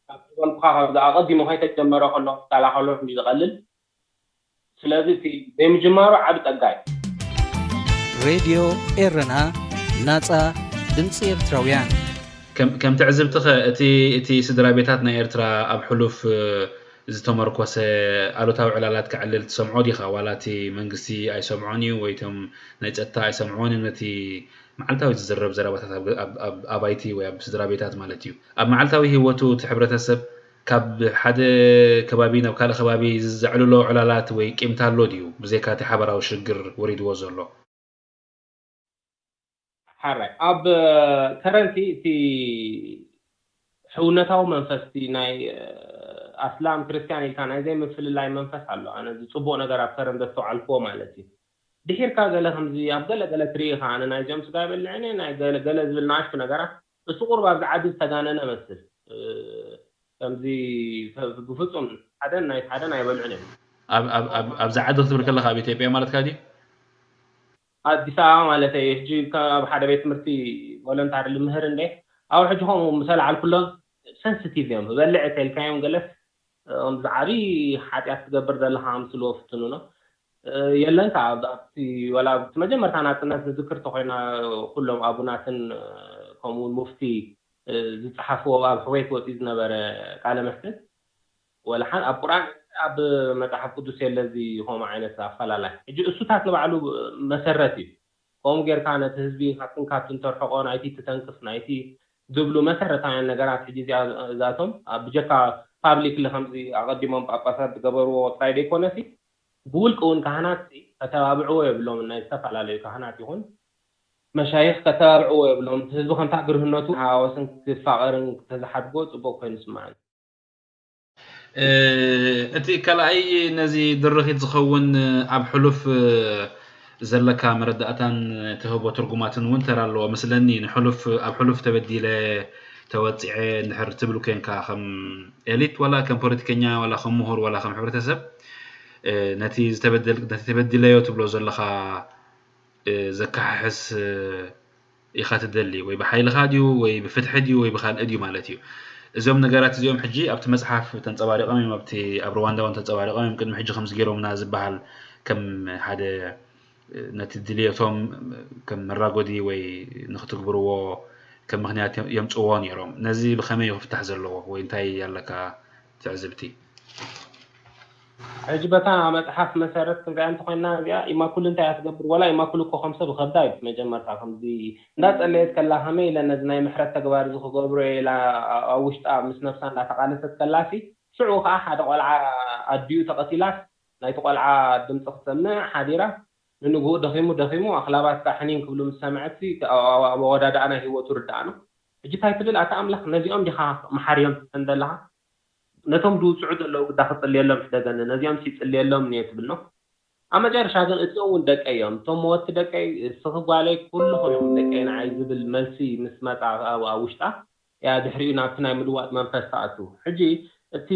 ካብ ዝበልኩኻ ካብዚ ኣቐዲሙ ከይተጀመረ ከሎ ክከላኸሎ እንዲ ዝቐልል ስለዚ እቲ ዘይምጅማሩ ዓቢ ጸጋ እዩ። ሬድዮ ኤረና ናጻ ድምጺ ኤርትራውያን። ከም ትዕዝብትኸ እቲ እቲ ስድራ ቤታት ናይ ኤርትራ ኣብ ሕሉፍ ዝተመርኮሰ ኣሉታዊ ዕላላት ከዕልል ትሰምዖ ዲኻ? ዋላ እቲ መንግስቲ ኣይሰምዖን እዩ ወይ እቶም ናይ ጸጥታ ኣይሰምዕዎን እዮም ነቲ መዓልታዊ ዝዝረብ ዘረባታት ኣብ ኣባይቲ ወይ ኣብ ስድራ ቤታት ማለት እዩ። ኣብ መዓልታዊ ህይወቱ እቲ ሕብረተሰብ ካብ ሓደ ከባቢ ናብ ካልእ ከባቢ ዘዕልሎ ዕላላት ወይ ቂምታ ኣሎ ድዩ ብዘይካ እቲ ሓበራዊ ሽግር ወሪድዎ ዘሎ? ሓራይ ኣብ ከረንቲ እቲ ሕውነታዊ መንፈስ ናይ ኣስላም ክርስትያን ኢልካ ናይ ዘይምፍልላይ መንፈስ ኣሎ። ኣነ እዚ ፅቡቅ ነገር ኣብ ከረን ዘስተውዓልክዎ ማለት እዩ። ድሒርካ ገለ ከምዚ ኣብ ገለ ገለ ትርኢ ኢኻ፣ ኣነ ናይዚኦም ስጋ ኣይበልዕን እየ፣ ናይ ገለ ገለ ዝብል ንኣሽቱ ነገራት፣ እሱ ቁሩብ ኣብዚ ዓዲ ዝተጋነነ እመስል። ከምዚ ብፍጹም ሓደን ናይ ሓደን ኣይበልዑን እዮም። ኣብዚ ዓዲ ክትብል ከለኻ ኣብ ኢትዮጵያ ማለትካ ድዩ? ኣዲስ ኣበባ ማለተይ፣ ሕጂ ኣብ ሓደ ቤት ትምህርቲ ቮለንታሪ ልምህር እንደ ኣብኡ ሕጂ ከምኡ ምስ ኣልዓልኩሎም ሰንስቲቭ እዮም። በልዕ ተልካዮም ገለስ ከምዚ ዓብዪ ሓጢኣት ትገብር ዘለኻ ኣምስልዎ ፍትኑ ነው። የለን ከኣ ኣብቲ ወላ ኣብቲ መጀመርታ ናጽነት ንዝክር ተኾይና ኩሎም ኣቡናትን ከምኡ እውን ሙፍቲ ዝጸሓፍዎ ኣብ ሕወይት ወጺኡ ዝነበረ ቃለ መሕትት ወላ ሓን ኣብ ቁርኣን ኣብ መጽሓፍ ቅዱስ የለ እዚ ከምኡ ዓይነት ኣፈላላይ። ሕጂ እሱታት ንባዕሉ መሰረት እዩ። ከምኡ ጌርካ ነቲ ህዝቢ ካብትን ካብትን ተርሕቆ ናይቲ ትተንክፍ ናይቲ ዝብሉ መሰረታውያን ነገራት ሕጂ እዚኣቶም ብጀካ ፓብሊክሊ ከምዚ ኣቐዲሞም ጳጳሳት ዝገበርዎ ጥራይ ዘይኮነሲ ብውልቂ እውን ካህናት ከተባብዕዎ የብሎምን ናይ ዝተፈላለዩ ካህናት ይኹን መሻይኽ ከተባብዕዎ የብሎምን ህዝቢ ከምታ ግርህነቱ ሃዋወስን ክፋቐርን ተዝሓድጎ ፅቡቅ ኮይኑ ስምዓኒ። እቲ ካልኣይ ነዚ ድርኺት ዝኸውን ኣብ ሕሉፍ ዘለካ መረዳእታን ትህቦ ትርጉማትን እውን ተራ ኣለዎ መስለኒ። ንሕሉፍ ኣብ ሕሉፍ ተበዲለ ተወፂዐ እንድሕር ትብል ኮንካ ከም ኤሊት ዋላ ከም ፖለቲከኛ ዋላ ከም ምሁር ዋላ ከም ሕብረተሰብ ነቲ ዝተበደል ነቲ ተበዲለዮ ትብሎ ዘለኻ ዘከሓሕስ ኢኻ ትደሊ፣ ወይ ብሓይልኻ ድዩ ወይ ብፍትሒ ድዩ ወይ ብኻልእ ድዩ ማለት እዩ። እዚኦም ነገራት እዚኦም ሕጂ ኣብቲ መፅሓፍ ተንፀባሪቖም እዮም፣ ኣብቲ ኣብ ሩዋንዳ እውን ተንፀባሪቖም እዮም። ቅድሚ ሕጂ ከምዚ ገይሮምና ዝበሃል ከም ሓደ ነቲ ድልየቶም ከም መራጎዲ ወይ ንክትግብርዎ ከም ምክንያት የምፅዎ ነይሮም። ነዚ ብኸመይ ክፍታሕ ዘለዎ ወይ እንታይ ኣለካ ትዕዝብቲ? ሕጂ በታ መፅሓፍ መሰረት ክንሪኣ እንተኮይና እዚኣ ኢማኩል እንታይ እያ ትገብር? ዋላ ኢማኩል እኮ ከም ሰብ ከብዳ እዩ። መጀመርታ ከምዚ እንዳፀለየት ከላ ከመይ ኢለ ነዚ ናይ ምሕረት ተግባር እዚ ክገብሮ ኢላ ኣብ ውሽጣ ምስ ነብሳ እንዳተቃለሰት ከላሲ ሽዑ ከዓ ሓደ ቆልዓ ኣዲኡ ተቐቲላስ ናይቲ ቆልዓ ድምፂ ክትሰምዕ ሓዲራ ንንግኡ ደኺሙ ደኺሙ ኣኽላባት ከዓ ሕኒን ክብሉ ምስ ሰምዐትሲ ኣብ ኣወዳድኣ ናይ ህይወቱ ርድኣኖ። ሕጂ እንታይ ትብል ኣታ ኣምላኽ ነዚኦም ዲኻ መሓርዮም ትብለን ዘለኻ? ነቶም ዝውፅዑ ዘለዉ ግዳ ክፅልየሎም ሕደገኒ፣ ነዚኦም ሲፅልየሎም እየ ትብል ነው። ኣብ መጨረሻ ግን እዚኦም እውን ደቀይ እዮም፣ እቶም መወቲ ደቀይ፣ እስኺ ጓለይ ኩልኹም ኢኹም ደቀይ ንዓይ ዝብል መልሲ ምስ መፃ ኣብ ውሽጣ እያ ድሕሪኡ ናብቲ ናይ ምልዋጥ መንፈስ ትኣቱ። ሕጂ እቲ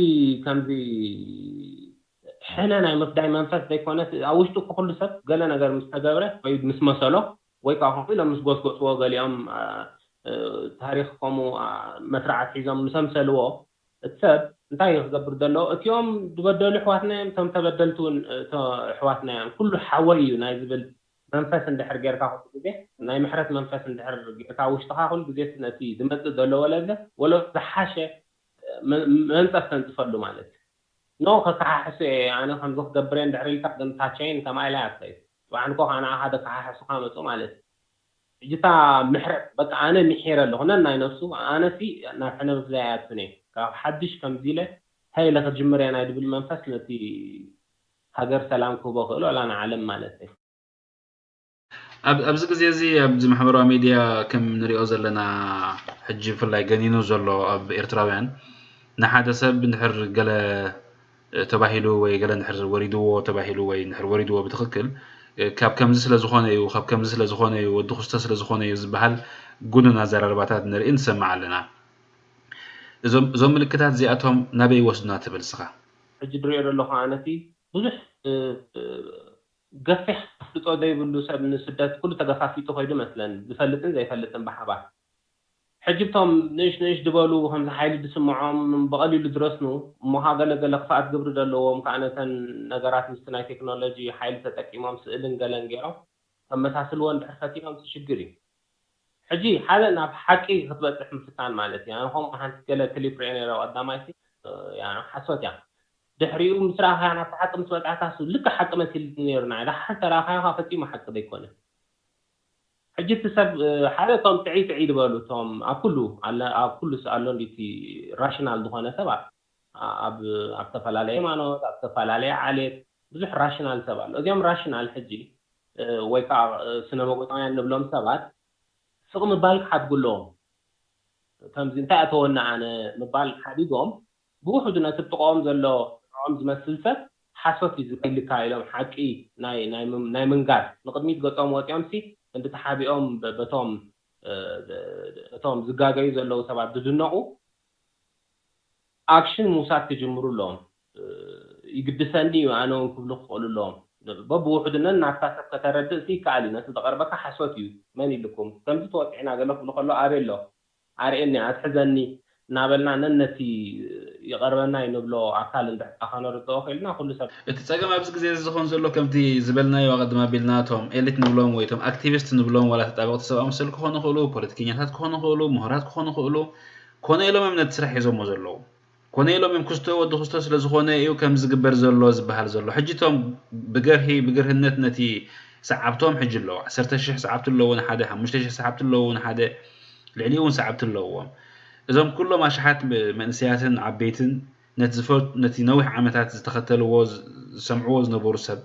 ከምዚ ሕነ ናይ ምፍዳይ መንፈስ ዘይኮነስ ኣብ ውሽጡ እኮ ኩሉ ሰብ ገለ ነገር ምስ ተገብረ ወይ ምስ መሰሎ ወይ ከዓ ከምኡ ኢሎም ምስ ጎስጎስዎ ገሊኦም ታሪኽ ከምኡ መስርዓት ሒዞም ምስ ኣምሰልዎ እቲ ሰብ እንታይ እዩ ክገብር ዘለዎ? እቲኦም ዝበደሉ ኣሕዋትና እዮም፣ እቶም ተበደልቲ እውን ኣሕዋትና እዮም፣ ኩሉ ሓወይ እዩ ናይ ዝብል መንፈስ እንድሕር ጌርካ ኩሉ ግዜ ናይ ምሕረት መንፈስ እንድሕር ጌርካ ውሽጥኻ ኩሉ ግዜ ነቲ ዝመፅእ ዘሎ ወለዘ ወሎ ዝሓሸ መንፀፍ ተንፅፈሉ ማለት ኖ ከከሓሕሱ እየ ኣነ ከምዚ ክገብር እየ እንድሕር ኢልካ ግን ታቸይን ከምኣ ኢላ እያ ትኸይድ። ፅባሕ ንኮ ከዓ ንዓኻ ደከሓሕሱኻ መፁ ማለት እዩ። ሕጂ እታ ምሕረት በቃ ኣነ ምሒረ ኣለኹ ነናይ ነብሱ ኣነሲ ናብ ሕነ ምፍዳይ ኣያቱን እየ ካብ ሓድሽ ከምዚ ኢለ እንታይ ኢለ ክጅምር እየ ናይ ድብል መንፈስ ነቲ ሃገር ሰላም ክህቦ ክእል ወላ ንዓለም ማለት እዩ። ኣብዚ ግዜ እዚ ኣብዚ ማሕበራዊ ሚድያ ከም ንሪኦ ዘለና ሕጂ ብፍላይ ገኒኑ ዘሎ ኣብ ኤርትራውያን ንሓደ ሰብ እንድሕር ገለ ተባሂሉ ወይ ገለ እንድሕር ወሪድዎ ተባሂሉ ወይ እንድሕር ወሪድዎ ብትኽክል ካብ ከምዚ ስለ ዝኾነ እዩ ካብ ከምዚ ስለ ዝኾነ እዩ ወዲ ክስቶ ስለ ዝኾነ እዩ ዝበሃል ጉኑን ኣዘራርባታት ንርኢ ንሰምዕ ኣለና። እዞም ምልክታት እዚኣቶም ናበይ ይወስዱና ትብል ስኻ? ሕጂ ድሪኦ ዘለኹ ኣነቲ ብዙሕ ገፊሕ ኣፍልጦ ዘይብሉ ሰብ ንስደት ኩሉ ተገፋፊጡ ከይዱ መስለን ዝፈልጥን ዘይፈልጥን ብሓባር ሕጂ ብቶም ንእሽ ንእሽ ዝበሉ ከምዚ ሓይሊ ዝስምዖም ብቐሊሉ ዝረስኑ እሞ ካ ገለ ገለ ክፍኣት ግብሪ ዘለዎም ከዓ ነተን ነገራት ምስቲ ናይ ቴክኖሎጂ ሓይሊ ተጠቂሞም ስእልን ገለን ገይሮም ከመሳስልዎ እንድሕር ፈቲኖም እቲ ሽግር እዩ። ሕጂ ሓደ ናብ ሓቂ ክትበፅሕ ምፍታን ማለት እዩ። ኣነ ከምኡ ሓንቲ ገለ ክሊፕ ሪአ ነይረ ቀዳማይቲ ሓሶት እያ። ድሕሪኡ ምስ ረኣኻያ ናብቲ ሓቂ ምስ በፃሕካ እሱ ልክዕ ሓቂ መሲልኒ ነይሩ ንዓይ። ደሓር ተረኣኻዮ ከዓ ፈፂሙ ሓቂ ዘይኮነ። ሕጂ እቲ ሰብ ሓደ እቶም ጥዕይ ጥዕይ ዝበሉ እቶም ኣብ ኩሉ ኣለ ኣብ ኩሉ ኣሎ እንዲ እቲ ራሽናል ዝኾነ ሰብ ኣብ ኣብ ኣብ ዝተፈላለየ ሃይማኖት ኣብ ዝተፈላለየ ዓሌት ብዙሕ ራሽናል ሰብ ኣሎ። እዚኦም ራሽናል ሕጂ ወይ ከዓ ስነ መጎጣውያን ንብሎም ሰባት ስቕ ምባል ክሓድጉ ኣለዎም። ከምዚ እንታይ ኣተወና ኣነ ምባል ሓዲጎም ብውሕዱ ነቲ ጥቕኦም ዘሎ ንዕኦም ዝመስል ሰብ ሓሶት እዩ ዝብልካ ኢሎም ሓቂ ናይ ናይ ምም- ናይ ምንጋር ንቕድሚት ገጾም ወፂኦም ሲ እንዲ ተሓቢኦም በ- በቶም እ፣ እቶም ዝጋገዩ ዘለዉ ሰባት ዝድነቑ ኣክሽን ምውሳድ ክጅምሩ ኣለዎም። ይግድሰኒ እዩ ኣነ እውን ክብሉ ክኽእሉ ኣለዎም። በብውሕድነት ናትካ ሰብ ከተረድእ ሲ ይከኣል እዩ። ነቲ ዝቐርበካ ሓሶት እዩ መን ኢልኩም ከምዚ ተወፂዕና ገለ ክብሉ ከሎ ኣበይ ኣሎ ኣርእየኒ ኣትሕዘኒ እናበልና ነነቲ ይቐርበና እዩ ንብሎ ኣካል እንድሕር ከነርድኦ ክኢልና ኩሉ ሰብ እቲ ጸገም ኣብዚ ግዜ እዚ ዝኾን ዘሎ ከምቲ ዝበልናዮ ኣቐድም ኣቢልና እቶም ኤሊት ንብሎም ወይ እቶም ኣክቲቪስት ንብሎም ዋላ ተጣበቕቲ ሰብኣዊ መሰል ክኾኑ ይኽእሉ፣ ፖለቲከኛታት ክኾኑ ይኽእሉ፣ ምሁራት ክኾኑ ይኽእሉ፣ ኮነ ኢሎም እዮም ነቲ ስራሕ ሒዞሞ ዘለዉ። ኮነ ኢሎም እዮም ክስቶ ወዲ ክስቶ ስለ ዝኾነ እዩ ከምዚ ዝግበር ዘሎ ዝበሃል ዘሎ። ሕጂ እቶም ብገርሂ ብግርህነት ነቲ ሰዓብቶም ሕጂ ኣለዉ። ዓሰርተ ሽሕ ሰዓብቲ ኣለዉ ንሓደ፣ ሓሙሽተ ሽሕ ሰዓብቲ ኣለዉ ንሓደ፣ ልዕሊኡ እውን ሰዓብቲ ኣለዉዎም። እዞም ኩሎም ኣሽሓት መንእሰያትን ዓበይትን ነቲ ዝፈ- ነቲ ነዊሕ ዓመታት ዝተኸተልዎ ዝ- ዝሰምዕዎ ዝነበሩ ሰብ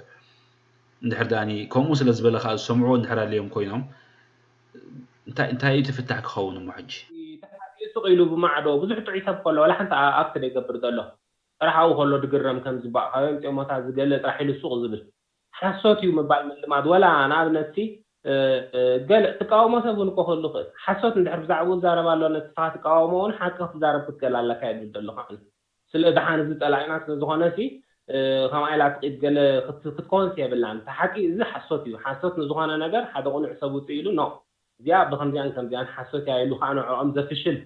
እንድሕር ደኣኒ ከምኡ ስለ ዝበለ ከዓ ዝሰምዕዎ እንድሕር ኣልዮም ኮይኖም እንታይ እንታይ እዩ እቲ ፍታሕ ክኸውን እሞ ሕጂ? ተሓቢኡ ስቕ ኢሉ ብማዕዶ ብዙሕ ጥዑይ ሰብ ከሎ ዋላ ሓንቲ ኣክት ዘይገብር ዘሎ ጥራሕ ኣብኡ ከሎ ድግረም ከም ዝበኣኻዮ ምፅኦሞታ ዝገለ ጥራሕ ኢሉ ሱቕ ዝብል ሓሶት እዩ ምባል ምልማድ ወላ ንኣብነት ሲ ገለ ትቃወሞ ሰብ እውን እኮ ክህሉ ይኽእል ሓሶት እንድሕር ብዛዕባኡ ዝዛረብ ኣሎ ነቲ ስኻ ትቃወሞ እውን ሓቂ ክትዛረብ ክትክእል ኣለካ ይብል ዘለኹ ኣነ ስለ ደሓን እዚ ፀላኢና ስለ ዝኾነ ሲ ከምኣ ኢላ ትቂት ገለ ክትኮንስ የብላን። እቲ ሓቂ እዚ ሓሶት እዩ። ሓሶት ንዝኾነ ነገር ሓደ ቁኑዕ ሰብ ውፅእ ኢሉ ኖ እዚኣ ብከምዚኣን ከምዚኣን ሓሶት እያ ኢሉ ከዓ ንዕኦም ዘፍሽል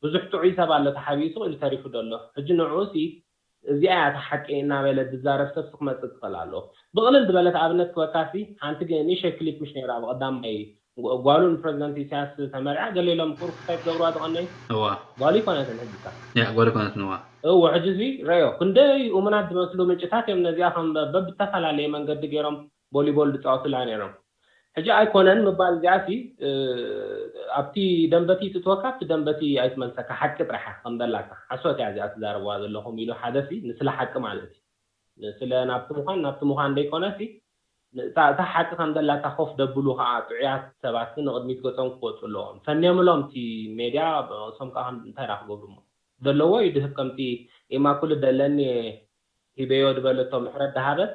ብዙሕ ጥዑይ ሰብ ኣሎ ተሓቢኡ ስቕ ኢሉ ተሪፉ ዘሎ። ሕጂ ንዕኡ ሲ እዚኣ እያ እታ ሓቂ እናበለ ዝዛረብ ሰብ ክመፅእ ክኽእል ኣለዎ። ብቕልል ዝበለት ኣብነት ክበካሲ ሓንቲ ንእሽተይ ክሊፕ ምሽ ነይራ ብቐዳማይ ጓሉ ንፕረዚደንት ኢሳያስ ተመርዓ ገለ ኢሎም ቁርኩሳይ ክገብርዋ ዝቐነዩ እዋ ጓሉ ይኮነትን ሕጂ እታ ያ ጓል ኮነት ንዋ እዎ ሕጂ እዚ ረዮ ክንደይ እሙናት ዝመስሉ ምንጭታት እዮም ነዚኣ ከም በብተፈላለየ መንገዲ ገይሮም ቦሊቦል ዝፃወቱላ ነይሮም። ሕጂ ኣይኮነን ምባል እዚኣ ሲ ኣብቲ ደንበቲ ትትወካ ኣብቲ ደንበቲ ኣይትመልሰካ ሓቂ ጥራሓ ከም ዘላካ ሓሶት እያ እዚኣ ትዛረብዋ ዘለኹም ኢሉ ሓደ ሲ ንስለ ሓቂ ማለት እዩ። ንስለ ናብቲ ምዃን ናብቲ ምዃን ደይኮነ ሲ እታ ሓቂ ከም ዘላታ ኮፍ ደብሉ ከዓ ጥዑያት ሰባት ንቕድሚት ገፆም ክወፁ ኣለዎም ፈንዮምሎም እቲ ሜድያ ሶም ከዓ እንታይ ራ ክገብሩ እሞ ዘለዎ እዩ ድህብ ከምቲ ኢማኩል ደለኒ ሂበዮ ዝበለቶ ምሕረት ድሃበት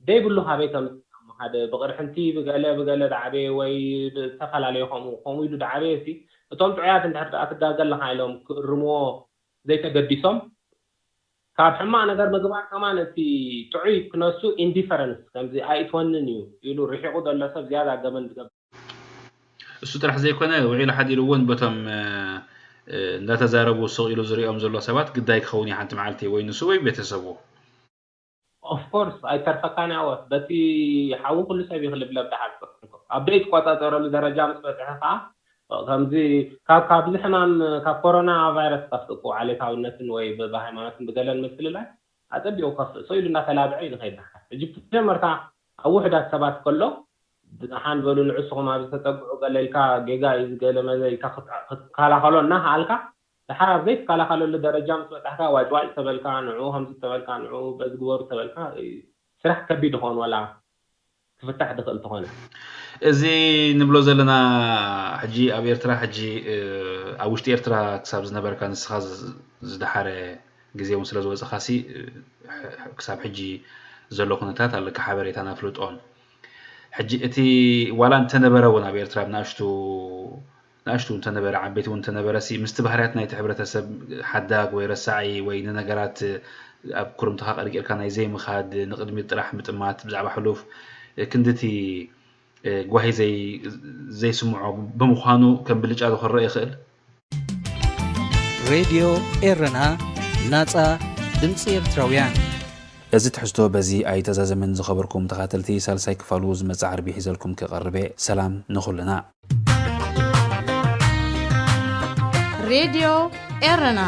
ደይብሉ ካበይ ከምፅእ ሓደ ብቕርሕንቲ ብገለ ብገለ ድዓበየ ወይ ዝተፈላለዩ ከምኡ ከምኡ ኢሉ ድዓበየ ሲ እቶም ጥዑያት እንድሕር ደኣ ትጋገ ኣለካ ኢሎም ክእርምዎ ዘይተገዲሶም ካብ ሕማቕ ነገር ምግባር ከማን እቲ ጥዑይ ክነሱ ኢንዲፈረንስ ከምዚ ኣይእትወንን እዩ ኢሉ ርሒቑ ዘሎ ሰብ ዝያዳ ገመን ዝገብር እሱ ጥራሕ ዘይኮነ ውዒሉ ሓዲሩ እውን በቶም እንዳተዛረቡ ስቕ ኢሉ ዝሪኦም ዘሎ ሰባት ግዳይ ክኸውን እዩ ሓንቲ መዓልቲ ወይ ንሱ ወይ ቤተሰቡ ኦፍኮርስ ኣይተርፈካን ያወ በቲ ሓዊ ኩሉ ሰብ ይክልብለብ ድሓር ኣብ ዘይትቆፃፀረሉ ደረጃ ምስ በፅሐ ከዓ ከምዚ ካብ ካብዚ ሕማም ካብ ኮሮና ቫይረስ ከፍጥቁ ዓሌታውነትን ወይ ብሃይማኖትን ብገለን ምፍልላይ ኣፀቢቑ ከፍእ ሰው ኢሉ እናተላብዐ እዩ ዝኸይድ ድሓር ሕጂ ብጀመርታ ኣብ ውሕዳት ሰባት ከሎ ብዝሓን በሉ ንዕስኹም ኣብ ዝተፀግዑ ገለ ኢልካ ጌጋ እዩ ዝገለ መዘ ኢልካ ክትከላኸሎ እናኸኣልካ ድሓር ኣብ ዘይትከላኸለሉ ደረጃ ምስ በፃሕካ ዋጭዋጭ ተበልካ ንዑ ከምዚ ተበልካ ንዑ በዚ ግበሩ ተበልካ ስራሕ ከቢድ ይኸውን ዋላ ክፍታሕ ድኽእል ተኾነ። እዚ ንብሎ ዘለና ሕጂ ኣብ ኤርትራ ሕጂ ኣብ ውሽጢ ኤርትራ ክሳብ ዝነበርካ ንስኻ ዝደሓረ ግዜ እውን ስለ ዝወፀኻሲ ክሳብ ሕጂ ዘሎ ኩነታት ኣለካ ሓበሬታን ኣፍልጦን። ሕጂ እቲ ዋላ እንተነበረ እውን ኣብ ኤርትራ ብንኣሽቱ ንኣሽቱ እውን እንተነበረ ዓበይቲ እውን እንተነበረ ሲ ምስቲ ባህርያት ናይቲ ሕብረተሰብ ሓዳግ ወይ ረሳዒ ወይ ንነገራት ኣብ ኩርምትኻ ቀርቂርካ ናይ ዘይምኻድ ንቕድሚት ጥራሕ ምጥማት ብዛዕባ ሕሉፍ ክንድቲ ጓሂ ዘይስምዖ ብምዃኑ ከም ብልጫ ዶ ክረአ ይኽእል? ሬድዮ ኤረና ናጻ ድምጺ ኤርትራውያን። እዚ ትሕዝቶ በዚ ኣይተዛዘመን ዝኸበርኩም ተኻተልቲ ሳልሳይ ክፋሉ ዝመጽእ ዓርቢ ሒዘልኩም ክቐርብ እየ። ሰላም ንኹልና። ሬድዮ ኤረና